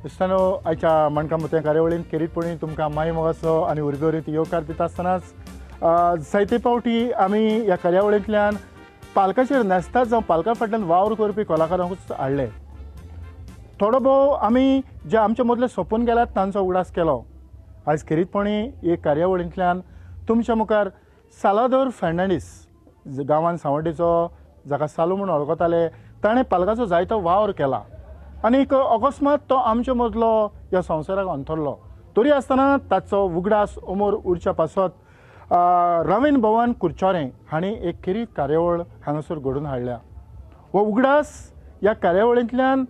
इश्टांनो, आयच्या माणकां मोतयां कार्यावळींत खेरीतपणी तुमकां माई मोगाचो आनी उर्बेवरीत येवकार दिता आसतनाच जायते फावटी आमी ह्या कार्यावळींतल्यान पालकाचेर न्हेसतात जावं पालका फाटल्यान वावर करपी कलाकारांकूच हाडले. थोडो भोव आमी जे आमचे मदले सोंपून गेल्यात तांचो उगडास केलो. आयज खेरीतपणी एक कार्यावळींतल्यान तुमच्या मुखार साल्वादोर फर्नांडीस, गांवान सांवड्डेचो, जाका सालू म्हूण वळखताले, ताणें पालकाचो जायतो वावर केला आनी अकस्मात तो आमचे मदलो ह्या संवसाराक अंतरलो. तरी आसतना ताचो उगडास अमर उरच्या पासत रवीन भवन कुरचोरें हांणी एक खेरीत कार्यावळ हांगासर घडोवन हाडल्या. हो उगडास ह्या कार्यावळींतल्यान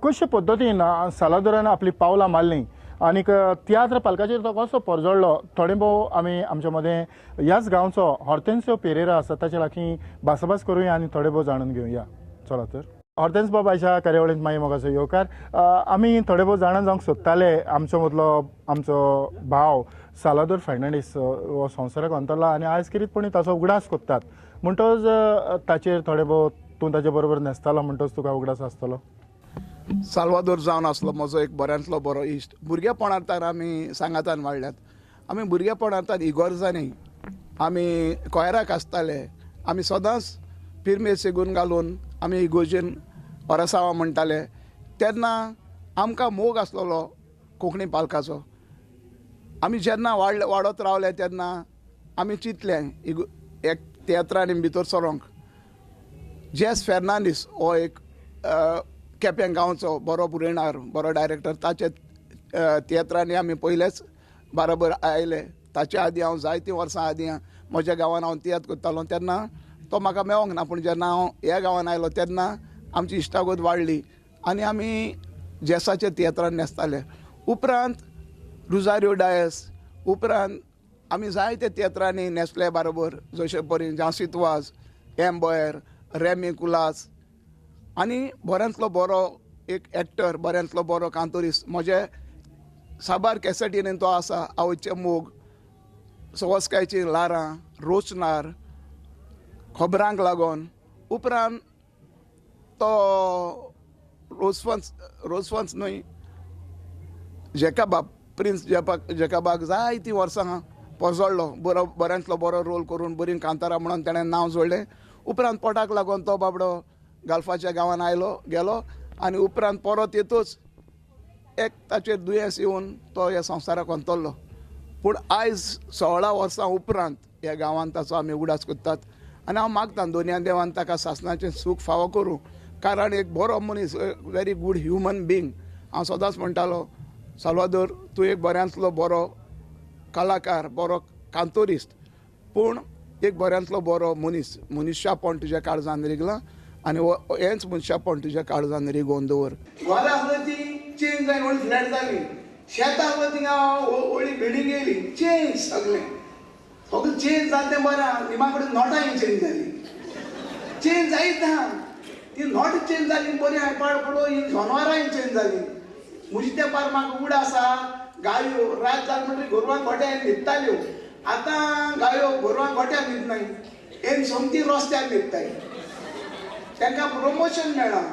कशे पद्दतीन साल्वादोरान आपलीं पावलां मारलीं आनीक तियात्र पालकाचेर तो कसो परजळ्ळो, थोडे भोव आमी आमच्या मदें ह्याच गांवचो हॉर्तेन्सियो पेरेरा आसा ताचे लागीं भासाभास करुया आनी थोडे भोव जाणून घेवया. चला तर हॉर्तेन्स बाब, आयच्या कार्यावळींत माई मोगाचो येवकार. आमी थोडे भोव जाणा जावंक सोदताले आमच्या मदलो आमचो भाव साल्वादोर फर्नांडीस हो संवसाराक अंतरला आनी आयज खेरीतपणी ताचो उगडास कोत्तात, म्हणटच ताचेर थोडे भोव तूं ताचे बरोबर न्हेसतालो म्हणटच तुका उगडास आसतलो. साल्वादोर जावन आसलो म्हजो एक बऱ्यांतलो बरो इश्ट. भुरगेपणांत आमी सांगातान वाडल्यात. आमी भुरगेपणांत इगोर्जांनी आमी कोयराक आसताले. आमी सदांच पिरमेद सेगून घालून आमी इगोर्जेन ओरासांवां म्हणटाले. तेन्ना आमकां मोग आसलेलो कोंकणी पालकाचो. आमी जेन्ना वाडत रावले तेन्ना आमी चिंतलें एक तियात्रांनी भितर सरोंक. जेस फेर्नांडीस हो एक केपें गांवचो बरो बरयणार, बरो डायरेक्टर, ताचे तियात्रांनी आमी पयलेच बराबर आयले. ताचे आदीं हांव जायतीं वर्सां आदीं म्हज्या गांवान हांव तियात्र करतालो तेन्ना तो म्हाका मेळोंक ना, पूण जेन्ना हांव ह्या गांवान आयलो तेन्ना आमची इश्टागत वाडली आनी आमी जेसाच्या तियात्रान न्हेसताले. उपरांत रुजारियो डायस, उपरांत आमी जायते तियात्रांनी न्हेसले बरोबर, जशे परी जासीत वाज, एम बोयर, रेमी कुलास आनी बऱ्यांतलो बरो एक एक्टर, बऱ्यांतलो बरो कांतोरीस्त. म्हजे साबार कॅसेटींनी तो आसा. आवयचे मोग, सवस्कायची लारां, रोचनार, खबरांक लागोन. उपरांत तो रोजफन्स न्हय, जेकाबाब, प्रिन्स जेकाबाक जायतीं वर्सां पोजडलो. बरो बऱ्यांतलो बरो रोल करून बरीं कांतारां म्हणून ताणें नांव जोडलें. उपरांत पोटाक लागून तो बाबडो गाल्फाच्या गांवान आयलो गेलो आनी उपरांत परत येतूच एक ताचेर दुयेंस येवन तो ह्या संवसाराक अंतरलो. पूण आयज 16 वर्सां उपरांत ह्या गांवांत ताचो आमी उगडास करतात आनी हांव मागता दोनया देवान ताका सासणाचें सूख फावो करूं, कारण एक बरो मनीस, व्हेरी गूड ह्युमन बिंग. हांव सदांच म्हणटालो, साल्वादोर तूं एक बऱ्यांतलो बरो कलाकार, बरो कांतोरिस्त, पूण एक बऱ्यांतलो बरो मनीस. मनीसशापण तुज्या काळजान रिगलां आनी हेंच मनशापण तुज्या काळजान रिगोवन दवर. घरां आसली ती चेंज जावन व्हडली फ्लॅट जाली, शेतां आसली थिंगा व्हडली बिल्डींग येयली, चेंज सगळें सगळें चेंज जालें तें बरें. निमा कडेन नोटांय चेंज जाली, चेंज जायत ना ती नोट चेंज जाली बरी हांवें पाड पडो, ही जनावरांय चेंज जाली. म्हजी तें पार म्हाका उड आसा, गायो रात जाली म्हणटकीर गोरवां गोट्यान न्हिदताल्यो, आतां गायो गोरवां गोट्यान न्हिदनाय, हेन सोमती रस्त्यार न्हिदताय. तांकां प्रमोशन मेळ्ळां.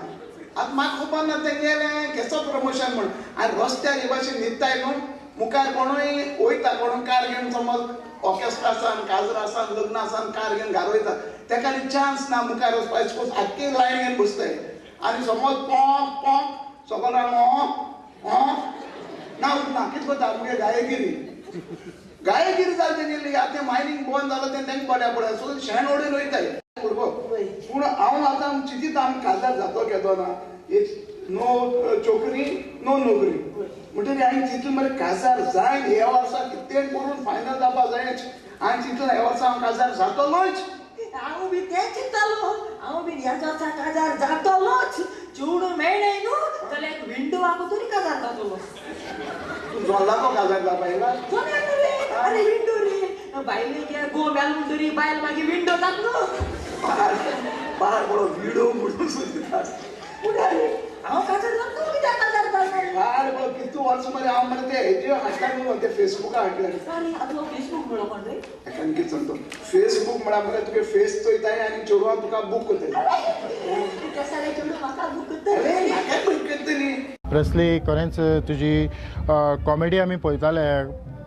आतां म्हाका खबर ना तेंगेलें केसो प्रमोशन म्हूण. आनी रस्त्यार हे भाशेन न्हिदताय न्हू, मुखार कोणूय वयता, कोणूय कार घेवन समज ऑर्केस्ट्रा आसान, काजर आसान, लग्न आसान, कार घेवन घार वयता, ताका आनी चान्स ना मुखार वचपाक, आख्खी लायन घेवन बसताय आनी समज पोंक पोंक सगळो ना उठना. कितें करता मुगे गायगिरी गायगिरी जाली तेंगेली. आतां मायनींग बंद जालो तें तांकां बऱ्या पडल्या, सो शेण ओडून वयताय भुरगो. पूण हांव आतां चिंतिता आमी काजार जातो केदो ना, एक नो चोकरी नो नोकरी म्हणटकीर हांवें चिंतलें मरे काजार जाय ह्या वर्सा कितें करून फायनल जावपा जायच. हांवें चिंतलें ह्या वर्सा हांव काजार जातलोच. हांव बी तें चिंततालो, हांव बी ह्या वर्सा काजार जातलोच. चेडूं मेळ्ळें न्हू जाल्यार एक विंडो आगो तरी काजार जातलो. तूं जोल्लाको काजार जावपा येयला? अरे विंडो रे, बायलेक गो मेल म्हणटरी बायल मागीर विंडो जात न्हू. पाड पडो विडो म्हणून सुद्दां हांव काजार जातलो कित्याक काजार जातलो? पाड पडो कितू वर्स मरे हांव मरे ते हेजे हाडटा न्हू, ते फेसबुकार हाडले. आतां फेसबूक म्हणलो कोण रे? ताका कितें सांगता, फेसबूक म्हळ्यार मरे तुगे फेस चोयताय आनी चेडवां तुका बूक करतली. चेडूं म्हाका बूक करतली. म्हाका बूक करतली. प्रेस्ली खरेंच तुजी कॉमेडी आमी पळयताले.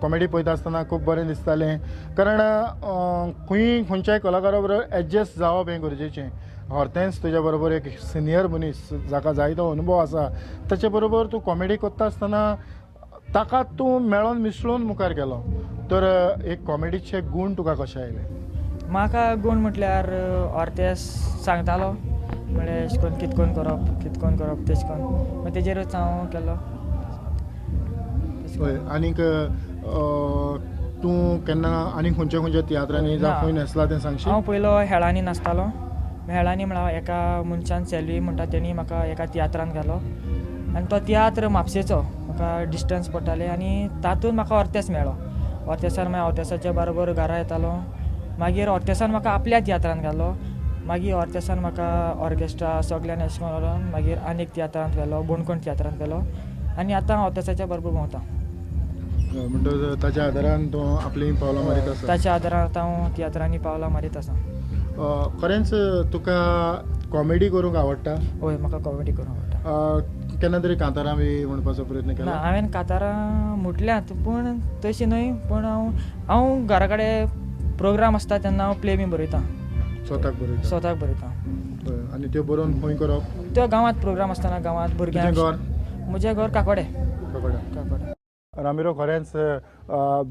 कॉमेडी पळयता आसतना खूब बरें दिसतालें, कारण खंय खंयच्याय कलाकारा बरोबर एडजस्ट जावप हें गरजेचें. हरतेंच तुज्या बरोबर एक सिनियर मनीस जाका जायतो अनुभव आसा ताचे बरोबर तूं कॉमेडी करता आसतना ताका तूं मेळोन मिसळून मुखार गेलो, तर एक कॉमेडीचे गूण तुका कशे आयले? म्हाका गूण म्हटल्यार ऑर्तेस सांगतालो म्हळ्यार अशें करून कितें करून करप, कितें करून करप तेश करून मागीर तेजेरूच हांव केलो. हय, आनीक तूं केन्ना आनी खंयच्या खंयच्या तियात्रांनी जावं खंय न्हेसला तें सांगशीत? हांव पयलो हेळांनी नाचतालो. हेळांनी म्हळ्यार एका मनशान सेल्वी म्हणटा तेणी म्हाका एका तियात्रान घालो आनी तो तियात्र म्हापशेचो, म्हाका डिस्टन्स पडटालें आनी तातूंत म्हाका ऑर्तेस मेळ्ळो. ऑर्तेसान मागीर ऑर्तेसाच्या बरोबर घरा येतालो, मागीर ऑर्तेसान म्हाका आपल्या तियात्रान घालो, मागीर ऑर्तेसान म्हाका ऑर्केस्ट्रा सगल्यान अशें करून व्हरोन मागीर आनी एक तियात्रांत व्हेलो, बोणकोण तियात्रांत व्हेलो आनी आतां हांव ऑर्तेसाच्या बरोबर भोंवता. म्हणटकच ताच्या आदारान तूं आपलीं पावलां मारीत आसा? ताच्या आदारान आतां हांव तियात्रांनी पावलां मारीत आसा. खरेंच तुका कॉमेडी करूंक आवडटा? हय, म्हाका कॉमेडी करूंक आवडटा. केन्ना तरी कांतारां बी म्हणपाचो प्रयत्न केला? ना, हांवें कांतारां म्हटल्यांत पूण तशीं न्हय, पूण हांव हांव घरा कडेन प्रोग्राम आसता तेन्ना हांव प्ले बी बरयता. स्वताक बरयता? स्वताक बरयता. आनी त्यो बरोवन खंय करप? त्यो गांवांत प्रोग्राम आसतना गांवांत भुरग्यांक. घर? म्हजें घर काकोडे. काकोडे. काकोडे. रामिरो, खरेंच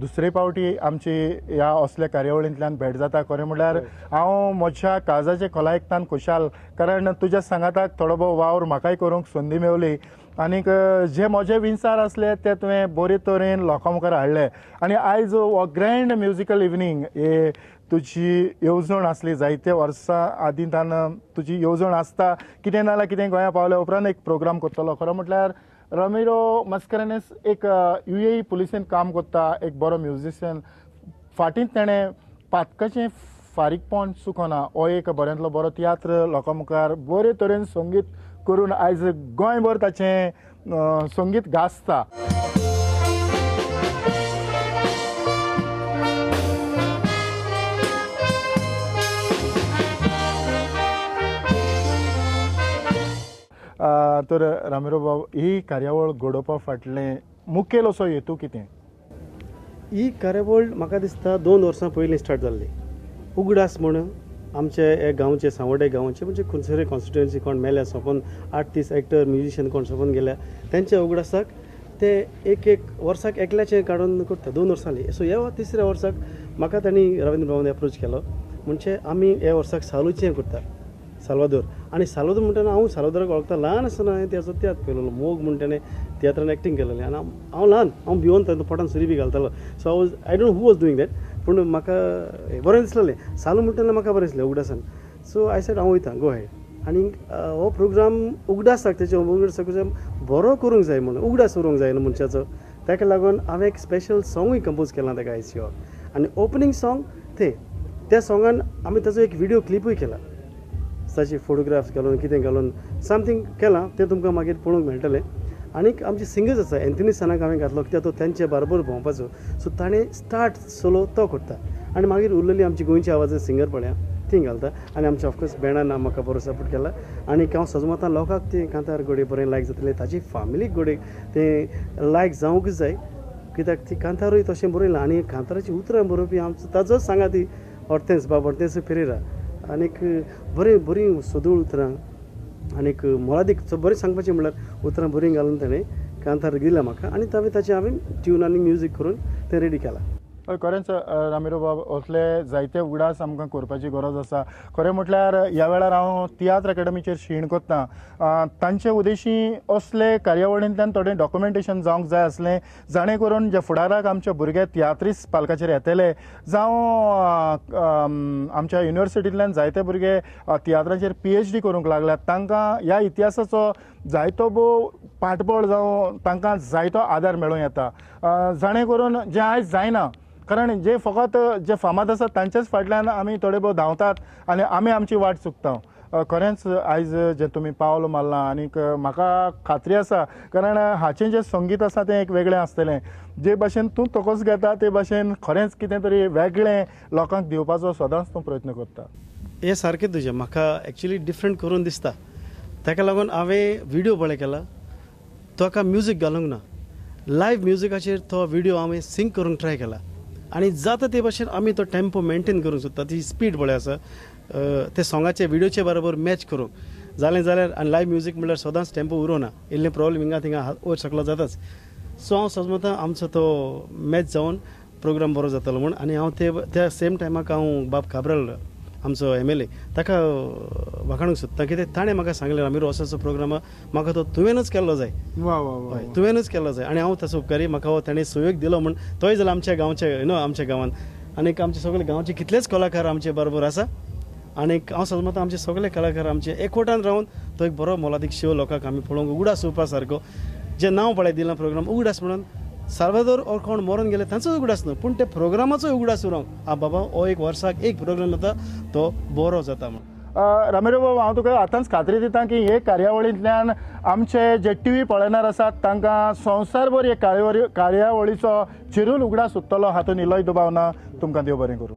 दुसरे पावटी आमची ह्या असल्या कार्यावळींतल्यान भेट जाता. खरें म्हणल्यार हांव म्हज्या काळजाचे खोलायेंतल्यान खुशाल, कारण तुज्या सांगाताक थोडो भोव वावर म्हाकाय करूंक संदी मेवली आनीक जे म्हजे विचार आसले ते तुवें बरे तरेन लोकां मुखार हाडले. आनी आयज हो ग्रँड म्युजिकल इवनींग हे तुजी येवजण आसली, जायते वर्सां आदींतान तुजी येवजण आसता कितें ना जाल्यार कितें गोंया पावल्या उपरांत एक प्रोग्राम करतलो. खरो म्हटल्यार रामिरो मस्करेन्हस एक UAE पुलिसेन काम करता, एक बरो म्युजिशियन. फाटींत तेणें पातकाचें फारीकपण चुकना हो एक बऱ्यांतलो बरो तियात्र लोकां मुखार बरे तरेन संगीत करून आयज गोंयभर ताचें संगीत गाजता. तर रामिरो बाब, ही कार्यावळ घडोवपा फाटलें मुखेल असो हेतू कितें? ही कार्यावळ म्हाका दिसता 2 वर्सां पयलीं स्टार्ट जाल्ली. उगडास म्हूण आमचे हे गांवचे सांवड्डे गांवचे म्हणजे कुणसरे कॉन्स्टिट्युएन्सी कोण मेल्या सोंपून आर्टिस्ट एक्टर म्युजिशियन कोण सोंपून गेल्या तेंच्या उगडासाक ते एक एक वर्साक एकल्याचें काडून करता 2 वर्सांनी. सो ह्या तिसऱ्या वर्साक म्हाका तांणी रविंद्र बाबान एप्रोच केलो, म्हणजे आमी ह्या वर्साक सालूचें करता, साल्वादोर. आनी साल्वादोर म्हणटना हांव साल्वादोराक वळखता, ल्हान आसतना हांवें तेजो तियात्र पळयलेलो, मोग म्हूण तेणें तियात्रान एक्टींग केलेलें आनी हांव ल्हान, हांव भिवन तांकां पोटान सुरी बी घालतालो. So I was I don't who was doing that, पूण म्हाका बरें दिसलेलें सालू म्हणटना म्हाका बरें दिसलें उगडासान. सो I said हांव वयता, गो हेड. आनी हो प्रोग्राम उगडासाक तेचे उगडासाक बरो करूंक जाय म्हणून, उगडास उरूंक जाय न्हू मनशाचो, ताका लागून हांवें एक स्पेशल सोंगूय कंपोज केलां ताका आयसीओ. आनी ओपनींग सोंग तें त्या सोंगान आमी ताचो एक विडियो क्लिपूय केला, ताचे फोटोग्राफ्स घालून कितें घालून समथींग केलां, तें तुमकां मागीर पळोवंक मेळटलें. आनीक आमचे सिंगर्स आसा एन्थनी सनाक हांवें घातलो कित्याक तो तेंचे बरोबर भोंवपाचो, सो ताणें स्टार्ट सोलो तो करता आनी मागीर उरलेली आमची गोंयची आवाज सिंगर पळया ती घालता. आनी आमच्या ऑफकोर्स बँडान म्हाका बरो सपोर्ट केला आनी हांव सजमतां लोकांक ती कांतार घोडये बरें लायक जातलें, ताची फामिलीक घोडये तें लायक जावंकूच जाय कित्याक ती कांतारूय तशें बरयलां आनी कांताराचीं उतरां बरोवपी आमचो ताजोच सांगा ती ऑर्तेंस बाब ऑर्तेंस पेरेरा. आनीक बरीं बरीं सदूळ उतरां आनीक मोलादीक बरें सांगपाचें म्हणल्यार उतरां बरीं घालून ताणें कांतार दिलां म्हाका आनी तांवें ताचें हांवें ट्यून आनी म्युजीक करून तें रेडी केलां. हय, खरेंच रामिरो बाब, असले जायते उगडास आमकां करपाची गरज आसा. खरें म्हटल्यार ह्या वेळार हांव तियात्र एकाडमीचेर शीण करता, तांचे उद्देशी असले कार्यावळींतल्यान थोडें डॉक्युमेंटेशन जावंक जाय आसलें, जाणें करून जे फुडाराक आमचे भुरगे तियात्रीस्त पालकाचेर येतले, जावं आमच्या युनिवर्सिटींतल्यान जायते भुरगे तियात्राचेर PhD करूंक लागल्यात, तांकां ह्या इतिहासाचो जायतो भोव पाठबळ जावं तांकां जायतो आदार मेळूं येता, जाणें करून जें आयज जायना. कारण जे फकत जे फामाद आसात तांच्याच फाटल्यान आमी थोडे भोव धांवतात आनी आमी आमची वाट चुकता. खरेंच आयज जें तुमी पावल मारलां आनीक म्हाका खात्री आसा, कारण हाचें जें संगीत आसा तें एक वेगळें आसतलें, जे भाशेन तूं तकस घेता ते भाशेन खरेंच कितें तरी वेगळें लोकांक दिवपाचो सदांच तूं प्रयत्न करता. हें सारकें तुजें, म्हाका एक्चुली डिफरंट करून दिसता, ताका लागून हांवें विडियो पळय केला, ताका म्युजीक घालूंक ना, लायव्ह म्युजिकाचेर तो व्हिडियो हांवें सिंक करूंक ट्राय केला आनी जाता ते भाशेन आमी तो टेम्पो मेंटेन करूंक सोदता, ती स्पीड पळय आसा ते सोंगाचे व्हिडियोचे बरोबर मॅच करूंक जालें जाल्यार. आनी लायव्ह म्युजीक म्हणल्यार सदांच टेम्पो उरोना, इल्लें प्रॉब्लम हिंगा थिंगा वयर सकलो जाताच. सो हांव समजता आमचो तो मॅच जावन प्रोग्राम बरो जातलो म्हूण. आनी हांव ते त्या सेम टायमाक हांव बाब काब्राल आमचो MLA ताका वाखाणूंक सोदता, कित्याक ताणें म्हाका सांगलें रामिरो असो प्रोग्राम म्हाका तो तुवेंनूच केल्लो जाय, हय तुवेंनूच केल्लो जाय. आनी हांव ताचो उपकारी, म्हाका हो ताणें सहयोग दिलो म्हूण. तोय जाल्यार आमच्या गांवचे न्हू, आमच्या गांवांत आनीक आमचे सगळे गांवचे कितलेच कलाकार आमचे बरोबर आसा आनीक हांव समजता आमचे सगळे कलाकार आमचे एकवटान रावन तो एक बरो मोलादीक शो लोकांक आमी पळोवंक उगडास उरपा सारको, जें नांव पळय दिलां प्रोग्राम उगडास म्हणून साल्वादोर और कोण मरोन गेले तांचो उगडास न्हू, पूण त्या प्रोग्रामाचो उगडास उरोंक आ बाबा हो एक वर्साक एक प्रोग्राम जाता तो बरो जाता म्हूण. रामिरो बाबू, हांव तुका आतांच खात्री दिता की हे कार्यावळींतल्यान आमचे जे टी व्ही पळयणार आसात तांकां संवसारभर हे कार्यावळीचो चिरूल उगडास उरतलो हातूंत इल्लोय दुबाव ना. तुमकां देव बरें करूं.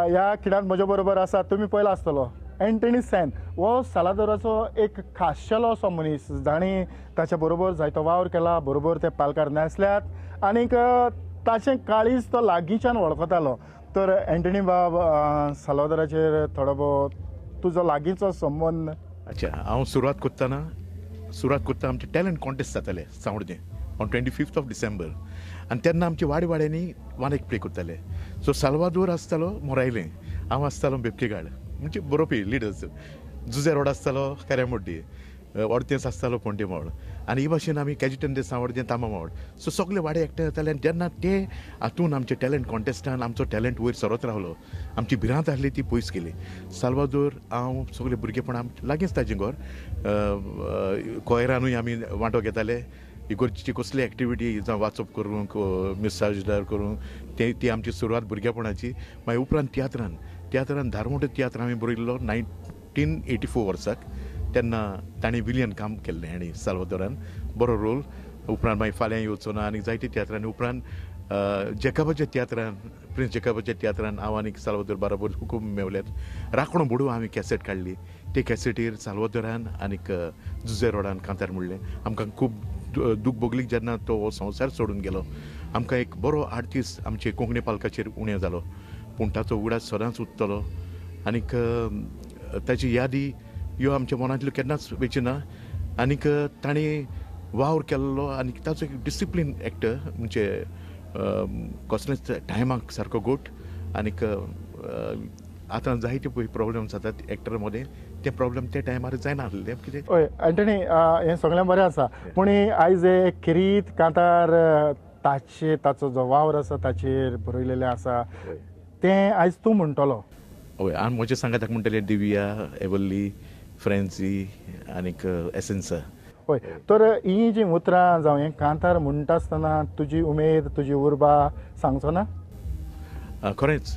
ह्या खिणांत म्हज्या बरोबर आसा तुमी पळयला आसतलो एंटनी सॅन हो सालादोराचो एक खाशेलो असो मनीस जाणी ताच्या बरोबर जायतो वावर केला, बरोबर ते पालकार न्हेसल्यात आनीक ताचें काळीज तो लागींच्यान वळखतालो. तर एंटनी बाब, साल्वादोराचेर थोडो भोव तुजो लागींचो संबंद. अच्छा, हांव सुरवात करतना आमचे टॅलंट कॉन्टेस्ट जाताले सांवड्डें ऑन 25 डिसेंबर आनी तेन्ना आमचे वाडे वाड्यांनी वान एक प्ले करताले. सो साल्वादोर आसतालो मोरायलें, हांव आसतालो बेबकेगाड म्हणजे बरोवपी लिडर्स, जुजे रोड आसतालो काऱ्यामोड्डी, ऑर्तेंस आसतालो पोंटेमोळ आनी ही भाशेन आमी कॅजिटन दे सांवड्डें तामामोळ. सो सगळे वाडे एकठांय जाताले आनी जेन्ना ते हातून आमचे टॅलंट कॉन्टेस्टान आमचो टॅलंट वयर सरत रावलो, आमची भिरांत आसली ती पयस केली. साल्वादोर हांव सगळे भुरगेपणां लागींच ताजें घर, कोयरानूय आमी वांटो घेताले, इगोर्जीची कसली एक्टिविटी जावं वाचप करूंक, मिसाजदार करूंक, ती आमची सुरवात भुरगेपणाची. मागीर उपरांत तियात्रान धारमोठो तियात्र आमी बरयल्लो 1984 वर्साक, तेन्ना ताणें विलियन काम केल्लें आनी साल्वादोरान बरो रोल. उपरांत मागीर फाल्यां येवचो ना आनी जायते तियात्रांनी. उपरांत जेकाबाच्या तियात्रान, प्रिन्स जेकाबाच्या तियात्रान हांव आनी साल्वादोर बराबर खूब मेवल्यात. राखणो बोडू हांवें कॅसेट काडली, ते कॅसेटीर साल्वादोरान आनीक जुजे रोडान कांतार म्हणलें. आमकां खूब दूख भोगली जेन्ना तो हो संवसार सोडून गेलो. आमकां एक बरो आर्टिस्ट आमचे कोंकणी पालकाचेर उणें जालो, पूण ताचो उगडास सदांच उरतलो आनीक ताची यादी ह्यो आमच्या मनांतल्यो केन्नाच वयच्यो ना. आनीक ताणें वावर केल्लो आनी ताचो एक डिसिप्लीन एक्टर म्हणजे कसलेच टायमाक सारको गोट. आनीक आतां जायते पळय प्रॉब्लम जातात एक्टर मदें, ते प्रॉब्लम त्या टायमार जायना आसले कितें. हय एंटनी, हें सगळें बरें आसा, पूण आयज एक खेरीत कांतार ताचे ताचो जो वावर आसा ताचेर बरयलेलें आसा तें आयज तूं म्हणटलो. हय, आनी म्हजें सांगाताक म्हणटलें दिव्या, एवल्ली, फ्रेंजी आनीक एसेन्सा. हय, तर ही जी उतरां जावं हें कांतार म्हणटा आसतना तुजी उमेद, तुजी उर्बा सांगचो ना? खरेंच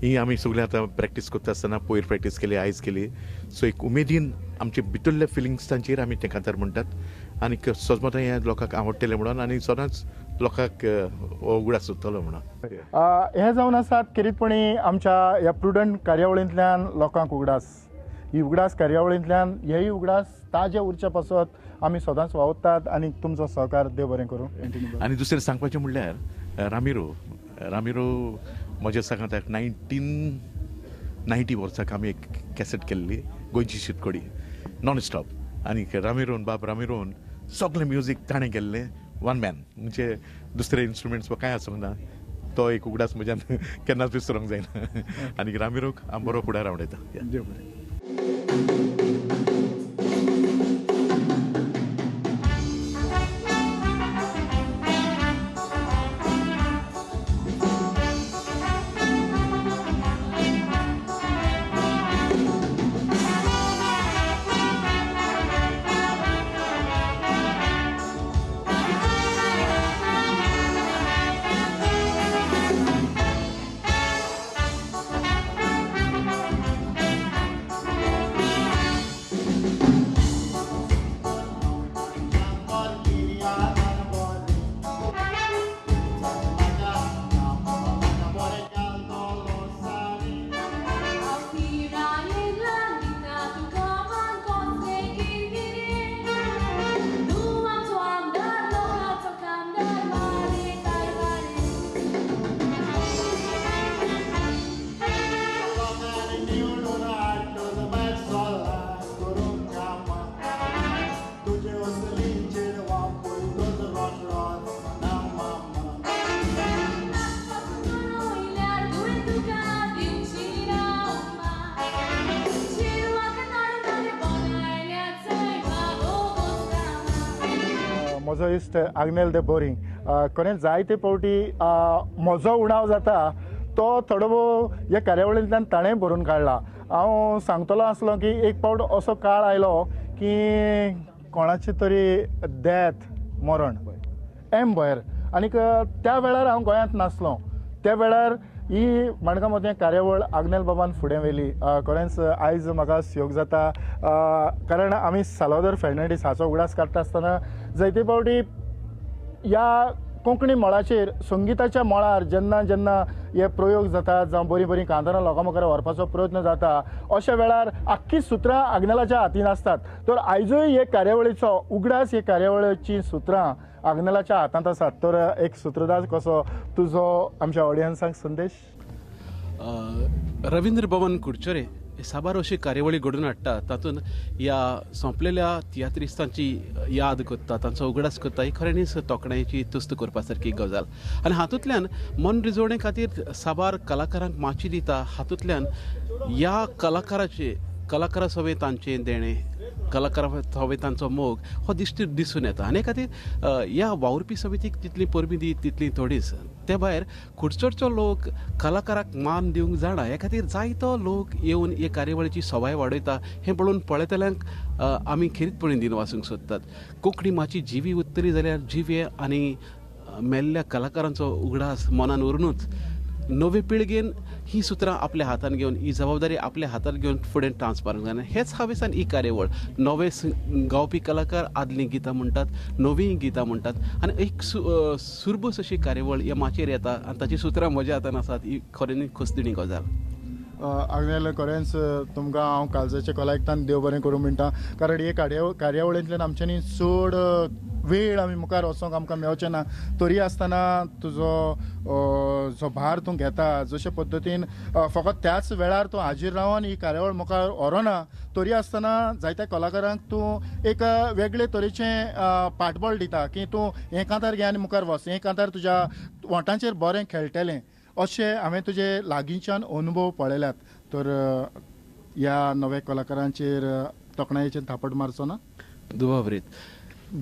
ही आमी सगळीं आतां प्रॅक्टीस करता आसतना पयर प्रॅक्टीस केली, आयज केली, सो एक उमेदीन आमचे भितरले फिलिंग्सांचेर आमी तें कांतार म्हणटात आनीक सजमतां हें लोकांक आवडटलें म्हणून आनी सदांच लोकांक हो उगडास उरतलो म्हणून. हें जावन आसात खेरीतपणी आमच्या ह्या प्रुडंट कार्यावळींतल्यान लोकांक उगडास, ही उगडास कार्यावळींतल्यान हेय उगडास ताजे उरचे पासत आमी सदांच वावुरतात आनी तुमचो सहकार देव बरें करूं. आनी दुसरें सांगपाचें म्हणल्यार रामिरो, रामिरो म्हज्या सांगात 1990 वर्साक आमी एक कॅसेट केल्ली गोंयची शेतकडी नॉन स्टॉप, आनी रामिरोन, बाब रामिरोन सगळें म्युजीक ताणें केल्लें, वन मॅन, म्हणजे दुसरे इन्स्ट्रुमेंट्स कांय आसूंक ना. तो एक उगडास म्हज्यान केन्नाच विसरूंक जायना आनी रामिरोक हांव बरो फुडार आवडयता. देव बरें. म्हजो इश्ट आग्नेल दे बोरींग खरें जायते फावटी म्हजो उणाव जाता तो थोडो भोव ह्या कार्यावळींतल्यान ताणें भरून काडला. हांव सांगतलो आसलो की एक फावट असो काळ आयलो की कोणाचें तरी डेथ, मरण एम भयर, आनीक त्या वेळार हांव गोंयांत नासलो. त्या वेळार ही माणकां मोतयां कार्यावळ आग्नेल बाबान फुडें व्हेली. खरेंच आयज म्हाका सुयोग जाता कारण आमी साल्वादोर फेर्नांडीस हाचो उगडास काडटा आसतना जायते फावटी ह्या कोंकणी मळाचेर, संगिताच्या मळार जेन्ना जेन्ना हे प्रयोग जातात जावं बरीं बरीं कांतारां लोकां मुखार व्हरपाचो प्रयत्न जाता, अशा वेळार आख्खी सुत्रां आग्नेलाच्या हातीन आसतात. तर आयजूय हे कार्यावळीचो उगडास, हे कार्यावळीचीं सुत्रां आग्नेलाच्या हातांत आसात. तर एक सुत्रधार कसो तुजो आमच्या ऑडियन्सांक संदेश? रवींद्र भवन कुडचडे साबार अशी कार्यावळी घडोवन हाडटा, तातूंत ह्या सोंपलेल्या तियात्रिस्तांची याद करता, तांचो उगडास करता. ही खऱ्यांनीच तोखणायेची, तुस्त करपा सारकी गजाल. आनी हातूंतल्यान मन रिजवणे खातीर साबार कलाकारांक माची दिता. हातूंतल्यान ह्या कलाकाराचे, कलाकारा सवें तांचें देणें, कलाकारा सवें तांचो मोग हो दिश्टी दिसून येता. आनी हे खातीर ह्या वावुरपी समितीक जितली परबीं दी तितली थोडीच. ते भायर कुडचडचो लोक कलाकाराक मान दिवंक जाणा, हे खातीर जायतो लोक येवन हे कार्यावळीची सवाय वाडयता. हें पळोवन पळयतल्यांक आमी खेरीतपणी दिनवासूंक सोदतात. कोंकणी माची जिवी उरतली जाल्यार जिवे आनी मेल्ल्या कलाकारांचो उगडास मनान उरुनूच नवे पिळगेन ही सुत्रां आपल्या हातान घेवन, ही जबाबदारी आपल्या हातान घेवन फुडें ट्रान्सफार जायना. हेच हावेसान ही कार्यावळ नवे गावपी कलाकार आदलीं गितां म्हणटात, नवीं गितां म्हणटात आनी एक सुरबूस अशी कार्यावळ ह्या माचयेर येता आनी ताचीं सुत्रां म्हज्या हातान आसात. ही खऱ्यांनी खोसदिणी गजाल. आग्नेल, खरेंच तुमकां हांव काळजाच्या खोलायेंतल्यान देव बरें करूं म्हणटा, कारण हे कार्यावळींतल्यान आमच्यांनी चड वेळ आमी मुखार वचोंक आमकां मेळचें ना, तरी आसतना तुजो जो भार तूं घेता, जशे पद्दतीन फकत त्याच वेळार तूं हाजीर रावन ही कार्यावळ मुखार व्हरोना, तरी आसतना जायत्या कलाकारांक तूं एक वेगळे तरेचें पाठबळ दिता की तूं हें कांतार घे आनी मुखार वच, हें कांतार तुज्या वोंटांचेर बरें खेळटलें, अशें हांवें तुजे लागींच्यान अनुभव पळयल्यात. तर ह्या नव्या कलाकारांचेर तोखणायेचें थापट मारचो ना? दुबावरीत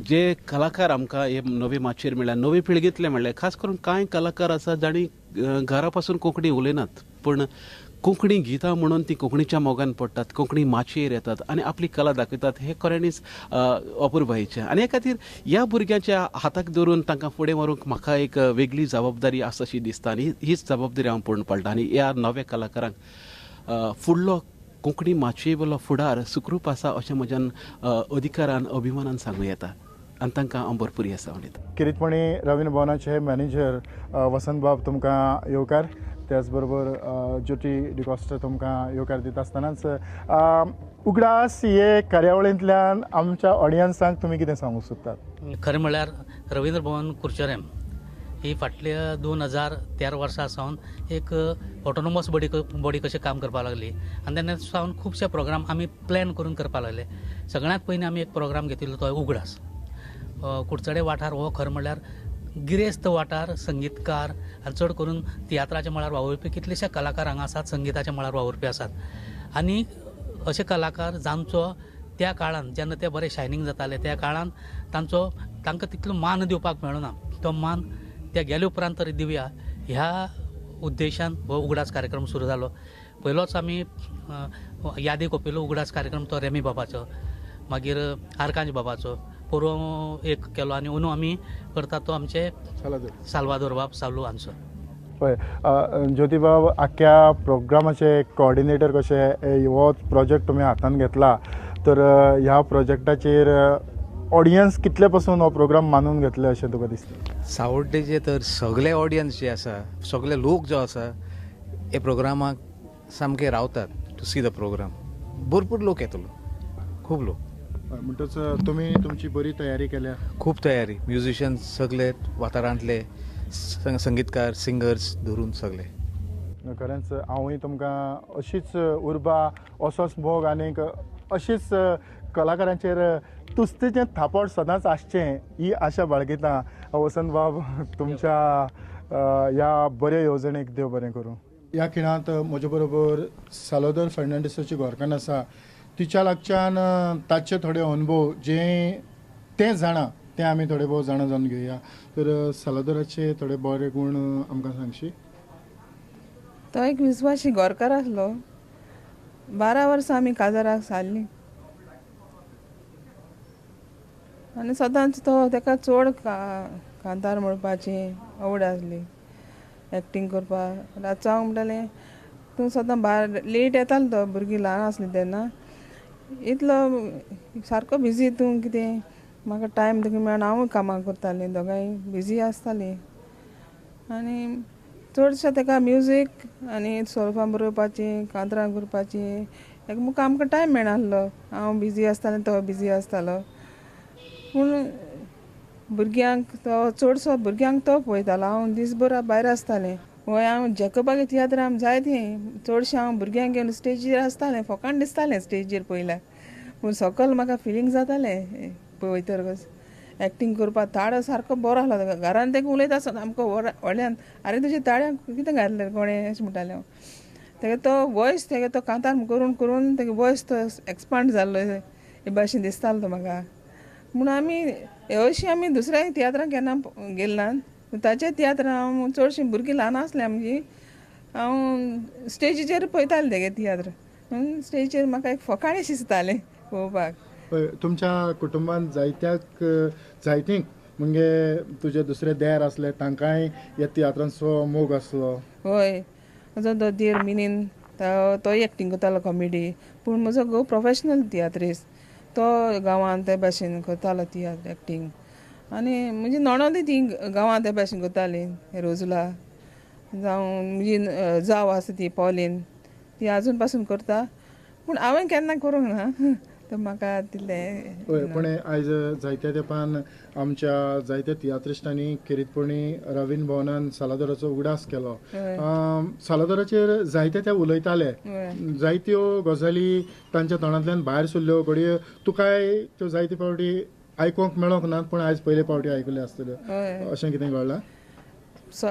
जे कलाकार आमकां हे नवे माचयेर मेळ्ळ्या, नवे पिळगेंतले मेळ्ळे, खास करून कांय कलाकार आसा जांणी घरा पासून कोंकणी उलयनात, पूण कोंकणी गितां म्हणून ती कोंकणीच्या मोगान पडटात, कोंकणी माचयेर येतात आनी आपली कला दाखयतात, हें खऱ्यांनीच अपुरबायेचें. आनी हे खातीर ह्या भुरग्यांच्या हाताक धरून तांकां फुडें व्हरूंक म्हाका एक वेगळी जबाबदारी आसा अशी दिसता आनी हीच जबाबदारी हांव पूर्ण पाळटा. आनी ह्या नव्या कलाकारांक फुडलो कोंकणी माचये वयलो फुडार सुखरूप आसा अशें म्हज्यान अधिकारान अभिमानान सांगूं येता आनी तांकां हांव भरपूर येसाव दितां. किरीटपणी रवींद्र भवनाचे मॅनेजर वसंत बाब तुमकां येवकार, त्याचबरोबर ज्योती डिकॉस्टा तुमकां येवकार दिता आसतनाच उगडास हे कार्यावळींतल्यान आमच्या ऑडियन्सांक तुमी कितें सांगूंक सोदतात? खरें म्हळ्यार रवींद्र भवन कुरचेरेम ही फाटल्या 2013 वर्सां सावन एक ऑटोनॉमस बॉडी कशें काम करपाक लागली आनी तेन्ना सावन खुबशे प्रोग्राम आमी प्लॅन करून करपाक लागले. सगळ्यांत पयलीं आमी एक प्रोग्राम घेतिल्लो तो उगडास. कुडचडे वाठार हो खरें म्हणल्यार गिरेस्त वाठार, संगीतकार आनी चड करून तियात्राच्या मळार वावुरपी कितलेशे कलाकार हांगा आसात, संगीताच्या मळार वावुरपी आसात. आनी अशे कलाकार जांचो त्या काळान जेन्ना ते बरे शायनींग जाताले त्या काळान तांचो तांकां तितलो मान दिवपाक मेळना, तो मान त्या गेले उपरांत तरी दिवया ह्या उद्देशान हो उगडास कार्यक्रम सुरू जालो. पयलोच आमी यादी कोपिलो उगडास कार्यक्रम तो रेमी बाबाचो, मागीर आरकांज बाबाचो, पोरव एक केलो आनी अंदू आमी करता तो आमचे साल्वादोर बाब सालू हांचो. पळय ज्योती बाब, आख्ख्या प्रोग्रामाचे कोऑर्डिनेटर कशे हो प्रोजेक्ट तुमी हातान घेतला, तर ह्या प्रोजेक्टाचेर ऑडियन्स कितले पासून हो प्रोग्राम मानून घेतले अशें तुका दिसता? सावड्डेचे तर सगळे ऑडियन्स जे आसा, सगळे लोक जो आसा हे प्रोग्रामाक सामके रावतात टू सी the programme. भरपूर लोक येतलो, खूब लोक. म्हणटच तुमी तुमची बरी तयारी केल्या? खूब तयारी, म्युजिशियन्स सगळे वाठारांतले, संगीतकार, सिंगर्स धरून सगळे. खरेंच हांवूय तुमकां अशीच उर्बा, असोच मोग आनीक अशीच कलाकारांचेर तुस्तीचें थापट सदांच आसचें ही आशा बाळगिता. वसंत बाब, तुमच्या ह्या बऱ्या येवजणेक देव बरें करूं. ह्या खिणांत म्हजे बरोबर साल्वादोर फर्नांडीसाची घरकान्न आसा, तिच्या लागच्यान ताचे थोडे अनुभव जे ते जाणा ते आमी थोडे भोव जाणा जावन घेवया. तर साल्वादोराचे थोडे बरे गूण आमकां सांगशी? तो एक विस्वाशी गोरकार आसलो. 12 वर्सां आमी काजाराक सारलीं आनी सदांच तो ताका चड कांतार म्हणपाची आवड आसली, एक्टींग करपाक. रातचो हांव म्हणटालें तूं सदां भायर लेट येतालो, तो भुरगीं ल्हान आसलीं तेन्ना, इतलो सारको बिजी तूं कितें म्हाका टायम तुका मेळना, हांवूय कामां करतालें, दोगांय बिजी आसतालीं. आनी चडशें ताका म्युजीक आनी सोल्फां बरोवपाचीं, कांतरां करपाचीं, ताका आमकां टायम मेळनासलो. हांव बिजी आसतालें, तो बिजी आसतालो. पूण भुरग्यांक तो चडसो भुरग्यांक तो पळयतालो, हांव दीसभर भायर आसतालें. हय, हांव जेकोबागे तियात्र आम जायतीं चडशें हांव भुरग्यांक घेवन स्टेजीर आसतालें, फोकाण दिसतालें स्टेजीर पयल्यार, पूण सकयल म्हाका फिलींग जातालें पळयतकच. एक्टींग करपाक ताळो सारको बरो आसलो. घरान ताका उलयता आसतना आमकां व्हडल्यान, आरे तुज्या ताळ्याक कितें घातलें कोणें अशें म्हणटालें हांव. तेका तो वॉयस, तेका तो कांतार करून करून तेका वॉयस तो एक्सपांड जाल्लो हे भाशेन दिसतालो तो म्हाका. म्हूण आमी अशीं आमी दुसऱ्या तियात्रांक केन्ना गेले ना, ताचे तियात्र हांव चडशीं भुरगीं ल्हान आसलीं आमची, हांव स्टेजीचेर पळयतालें तेगे तियात्र, स्टेजीचेर म्हाका एक फकाणें दिसतालें पळोवपाक. तुमच्या कुटुंबान जायत्याक जायतींक म्हणजे तुजे दुसरे देर आसले तांकांय ह्या तियात्रांचो मोग आसलो? हय, म्हजो तो देर मिनीन तोय एक्टींग करतालो कॉमेडी, पूण म्हजो घोव प्रोफेशनल तियात्रिस्ट, तो गांवांत ते भाशेन करतालो तियात्र एक्टींग. आनी म्हजी नणदूय ती गांवांत ते भाशेन करताली, रोजुला जावं म्हजी जाव आसा ती पॉलीन, ती आजून पासून करता, पूण हांवें केन्ना करूंक ना तर म्हाका तितलें. हय, पूण आयज जायत्या तेंपान आमच्या जायत्या तियात्रिस्टांनी खेरीतपणी रवींद्र भवनान साल्वादोराचो उगडास केलो. साल्वादोराचेर जायते ते उलयताले, जायत्यो गजाली तांच्या तोंडांतल्यान भायर सरल्यो, घडये तुकाय त्यो जायते फावटी आयकूंक मेळोंक ना, पूण आयज पयले फावटी आयकल्यो आसतल्यो, अशें कितें घडलां?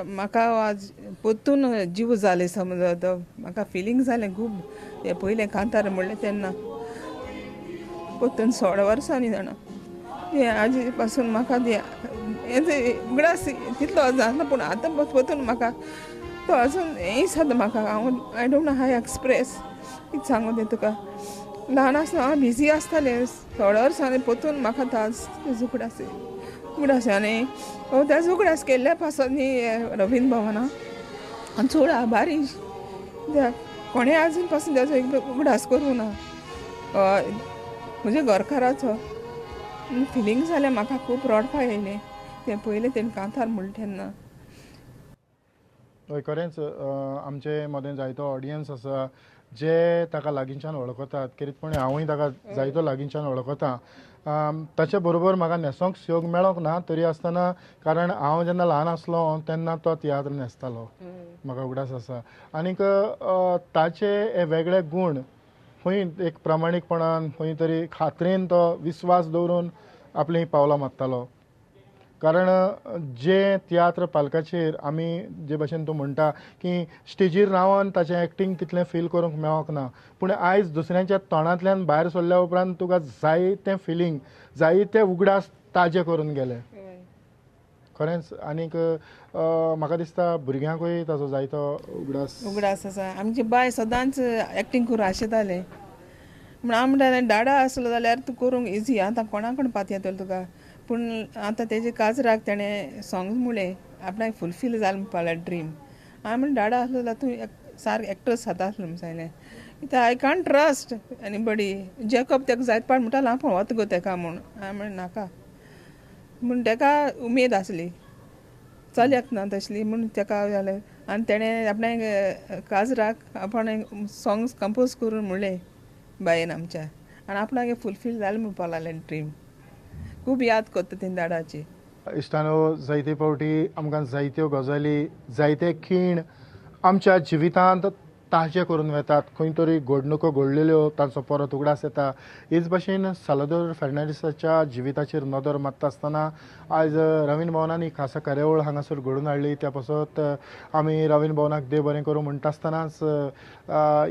म्हाका आज परतून जीव जाले समज, म्हाका फिलींग जालें खूब ते पयलें कांतार म्हणलें तेन्ना, परतून 16 वर्सांनी जाणा हें आजी पासून म्हाका हें उगडास तितलो जालो, पूण आतां परतून म्हाका तो अजून हें दिसता म्हाका. हांव I don't know how express कितें सांगू तें तुका. ल्हान आसतना हांव बिजी आसतालें थोड्या वर्सांनी पोतून म्हाका ताज उगडास उगडास आनी तेजो उगडास केल्ल्या पासत न्ही रवींद्र भवना आनी चड आभारी कित्याक कोणें आजून पासून तेजो एक उगडास करूं ना. हय म्हज्या घरकाराचो फिलींग जालें म्हाका खूब रडपा येयलें तें पयलें तेणें कांतार म्हणलें तेन्ना. हय खरेंच आमचे मदें जायतो ऑडियन्स आसा जे ताका लागींच्यान वळखतात. खेरीतपणी हांवूय ताका जायतो लागींच्यान वळखता. ताचे बरोबर म्हाका न्हेसोंक योग मेळोंक ना तरी आसतना, कारण हांव जेन्ना ल्हान आसलो तेन्ना तो तियात्र न्हेसतालो, म्हाका उगडास आसा. आनीक ताचे हे वेगळे गूण खंय एक प्रामाणीकपणान खंय तरी खात्रेन तो विस्वास दवरून आपलीं पावलां मारतालो. कारण जे तियात्र पालकाचेर आमी जे भशेन तूं म्हणटा की स्टेजीर रावन ताचें एक्टींग तितलें फील करूंक मेळोंक ना, पूण आयज दुसऱ्यांच्या तोंडांतल्यान भायर सरल्या उपरांत तुका जाय तें फिलींग, जाय ते उगडास ताजे करून गेले खरेंच. आनीक म्हाका दिसता भुरग्यांकूय ताचो जायतो उगडास उगडास आसा. आमची बाय सदांच एक्टींग करूं आशेतालें म्हण हांव म्हणटालें डाडा आसलो जाल्यार तूं करूंक इजी, आतां कोणा कोण पातयेतलो तुका. पूण आतां तेजे काजराक तेणें सोंग्स म्हणलें आपणाक फुलफील जालें म्हणपाक लागलें ड्रीम. हांवें म्हणलें डाडा आसलो जाल्यार तूं सारकें एक्ट्रस जाता आसलो म्हूण सांगलें. कित्याक I can't trust anybody. Jacob तेका जायत पाट म्हणटालो हांव पळोवत गो तेका म्हूण. हांवें म्हणलें नाका म्हूण तेका उमेद आसली चलयाक ना तसली म्हूण तेका जालें. आनी तेणें आपणाक काजराक आपणें सोंग्स कंपोज करून म्हणलें बायेन आमच्या, आनी आपणाक फुलफील जालें म्हणपाक लागलें ड्रीम. खूब याद करता ते दाडाची. इश्टानो, जायते फावटी आमकां जायत्यो गजाली, जायते खीण आमच्या जिवितांत ताजे करून वेतात. खंय तरी घडणुको घडलेल्यो तांचो परत उगडास येता. हेच भाशेन साल्वादोर फेर्नांडीसाच्या जिविताचेर नदर मारता आसतना आयज रवींद्र भवनान ही खासा कार्यावळ हांगासर घडोवन हाडली. त्या पासत आमी रवींद्र भवनाक देव बरें करूं म्हणटा आसतनाच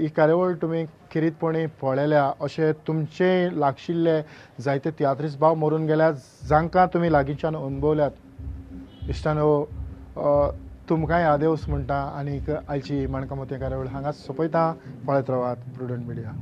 ही कार्यावळ तुमी खेरीतपणी पळयल्या अशें तुमचे लागशिल्ले जायते तियात्रीस भाव मरून गेल्यात जांकां तुमी लागींच्यान अणभवल्यात. इश्टानो, तुमकांय आदेवस म्हणटा आनीक आयची माणकां मोतयां कार्यावळ हांगाच सोंपयता. पळयत रावात प्रुडंट मिडिया.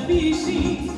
Bishi,